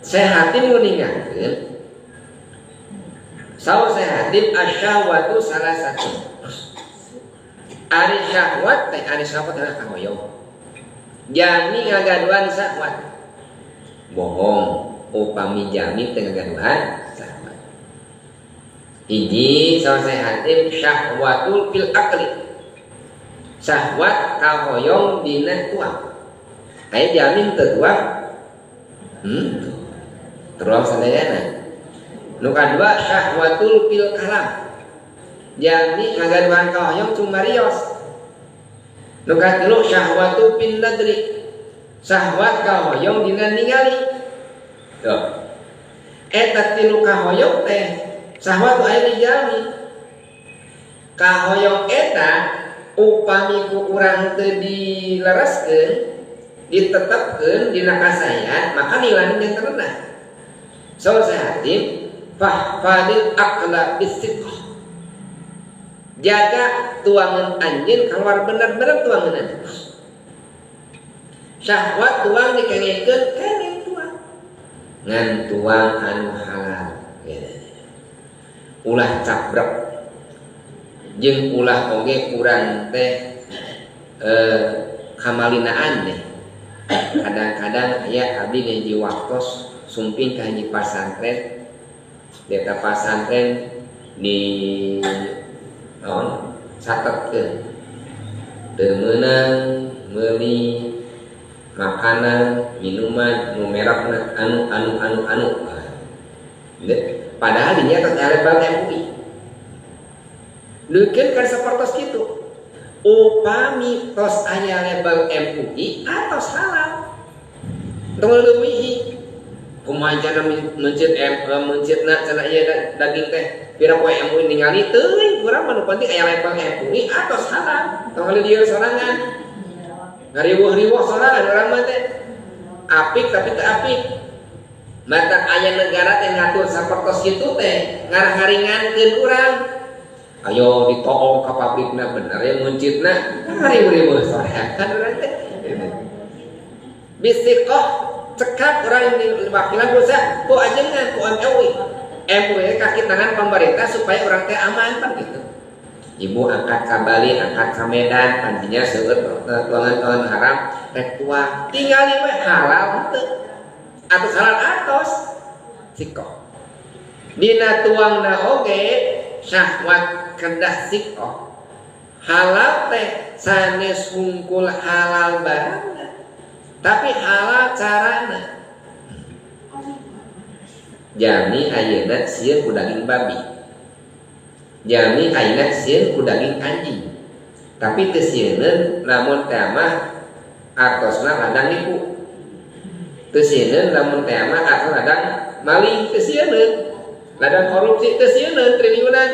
Syekh Hatim nguningakeun saur Syekh Hatim asyahwatu salah satu. Ari syahwat teh ari syahwat teh kahoyong. Jami ngagaduhan syahwat. Bohong upami jami teh ngagaduhan syahwat. Hiji saur Syekh Hatim syahwatul fil akli. Syahwat kahoyong dina tuang. Aya jamin teu tuang? Tuang sadayana. Nu kadua syahwatul fil kalam. Jami ngagaduhan kahoyong cumarios. Nu katilu syahwatu fil nadri. Syahwat kahoyong dina ningali. Tuh. Eta tilu kahoyong teh syahwat aya di jami. Kahoyong eta upami ku urang teu dilereskeun, ditetepkeun dina kasayan, maka nilainya janten rendah. Saur Syekh Hatim fahfadil aqla bisiqah. Jaga tuangan anjeun keluar bener-bener tuangan anjeun. Syahwat tuang dikengengkeun kengeng tuang. Ngan tuang anu halal. Ulah cabrek. Jeung ulah oge kurang teh kamalinaan deh. Kadang-kadang aya abdi hiji waktos sumping ka hiji pasantren. Deta pasantren di naon catetkeun teu meunang meuli makanan minuman nu merekna anu anu anu anu. Padahal dinya tos label MUI. Leukeun kan sapertos kitu. Upami tos aya label MUI atos halal. Tong leuwihi. Kumaha cenah meuncit meuncitna cenah ieu daging teh pira poe MUI ningali teuing urang mah nu penting aya label MUI atos halal. Tong lieur sorangan. Ngariweuh-riweuh sorangan urang mah teh. Apik tapi teu apik. Matak aya negara teh ngatur sapertos kitu teh ngarah ngaringankeun urang. Ayo ditoong ka pabrikna bener ya meuncitna ngariweuh-riweuh sorangan urang teh. Bisiqah cekap urang diwakilan ku sa ku ajengan ku MUI. MUI kaki tangan pemerintah supaya urang teh aman pan gitu. Ibu angkat ka Bali, angkat ka Medan, pancinya seueur tuangan-tuangan haram, rek tuang tingali we halal henteu. Atos halal atos sikoh. Dina tuangna oge syahwat kedah sikoh. Halal teh sanes hungkul halal barangna, tapi halal carana. Jami ayeuna sieun ku daging babi. Jami ayeuna sieun ku daging anjing. Tapi teu sieuneun lamun teh mah artosna ladang nipu. Teu sieuneun lamun teh mah artosna ladang maling, teu sieuneun. Ladang korupsi teu sieuneun triliunan.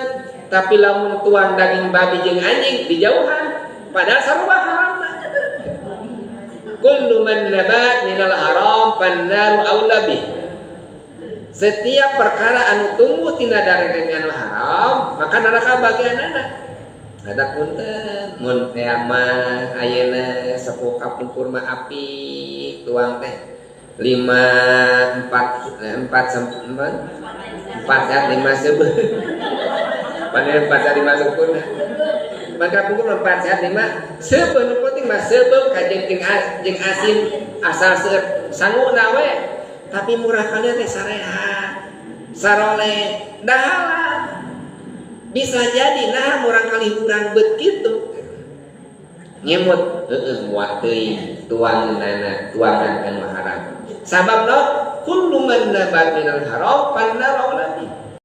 Tapi lamun tuang daging babi jeung anjing dijauhan, padahal sarua haramna. Kullu man nabat minal haram fannaru aula bih. Setiap perkara anu tumbuh tina daging anu haram, maka neraka bagianana. Ada punten mun teh mah ayeuna sepuh kapungkur mah api tuang teh lima empat empat empat empat sehat lima sebeul. Panen empat sehat lima sempurna. Maka pungkur empat sehat lima sebeul nu penting mah sebeul ka jeung asin asal seueur sanguna we. Tapi murah kalian teh sarehat, saroleh, dahala. Bisa jadi nah murah kali urang bet kitu. Ngemut heueuh muat teuing tuanganna tuangan anu haram. Sabab no kullu man nabat minal haram fannar aula.